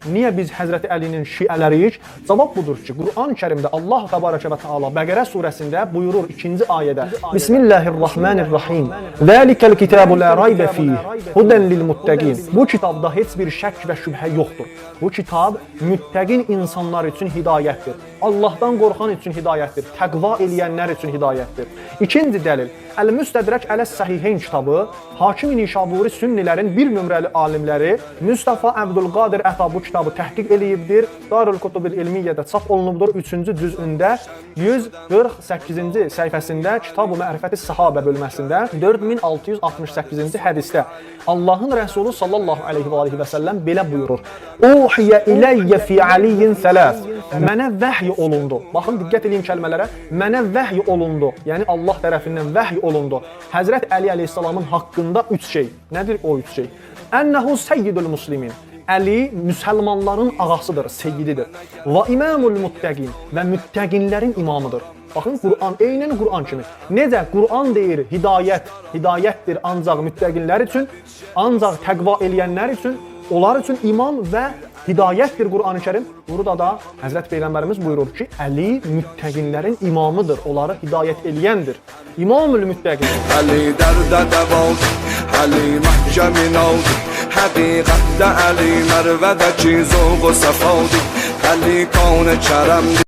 Niyə biz Həzrəti Əlinin şiələriyik? Cavab budur ki, Qur'an-ı Kərimdə Allah Təbarəkə və Təala Bəqərə surəsində buyurur 2-ci ayədə: Bismillahirrahmanirrahim. Zəlikəl kitabu la raybə fih, hudən lil muttaqin. Bu kitabda heç bir şək və şübhə yoxdur. Bu kitab müttəqin insanlar üçün hidayətdir. Allahdan qorxan üçün hidayətdir. Təqva eləyənlər üçün hidayətdir. İkinci dəlil Əl-Müstədrək Ələs-Sahiheyn kitabı Hakim Nişaburi sünnilərin bir nömrəli alimləri Mustafa Əbdülqadir Əta bu kitabı təhqiq eləyibdir. Darül Kutubül İlmiyyədə çap olunubdur. 3-cü cüzündə 148-ci səhifəsində Kitab-ı Mərifəti Səhabə bölməsində 4668-ci hədisdə Allahın Rəsulu sallallahu əleyhi və alihi və səlləm belə buyurur: "Uhiyə iləyyə fi Aliyyin səlas." Mənə vəhy olundu. Baxın, diqqət eləyin kəlmələrə. Mənə vəhy olundu. Yəni Allah tərəfindən vəhy olundu. Həzrət Əli əleyhissalamın haqqında üç şey. Nədir o üç şey? Ənəhu səyyidül muslimin. Əli müsəlmanların ağasıdır, seyyididir. Və imamul muttəqin, və müttəqinlərin imamıdır. Baxın, Quran eynən Quran kimi. Necə Quran deyir, hidayət, hidayətdir ancaq müttəqinlər üçün, ancaq təqva eləyənlər üçün, onlar üçün iman və hidayətdir Qur'an-ı Kərim. Burada da Həzrət Peyğəmbərimiz buyurur ki, Əli müttəqinlərin imamıdır, onları hidayət eləyəndir. İmamül müttəqin. Əli dərdə dəvadır, Əli məhkəmin aldı. Həqiqətdə Əli mərvədəki zövq-u səfadır. Əli kanı kərəmdir.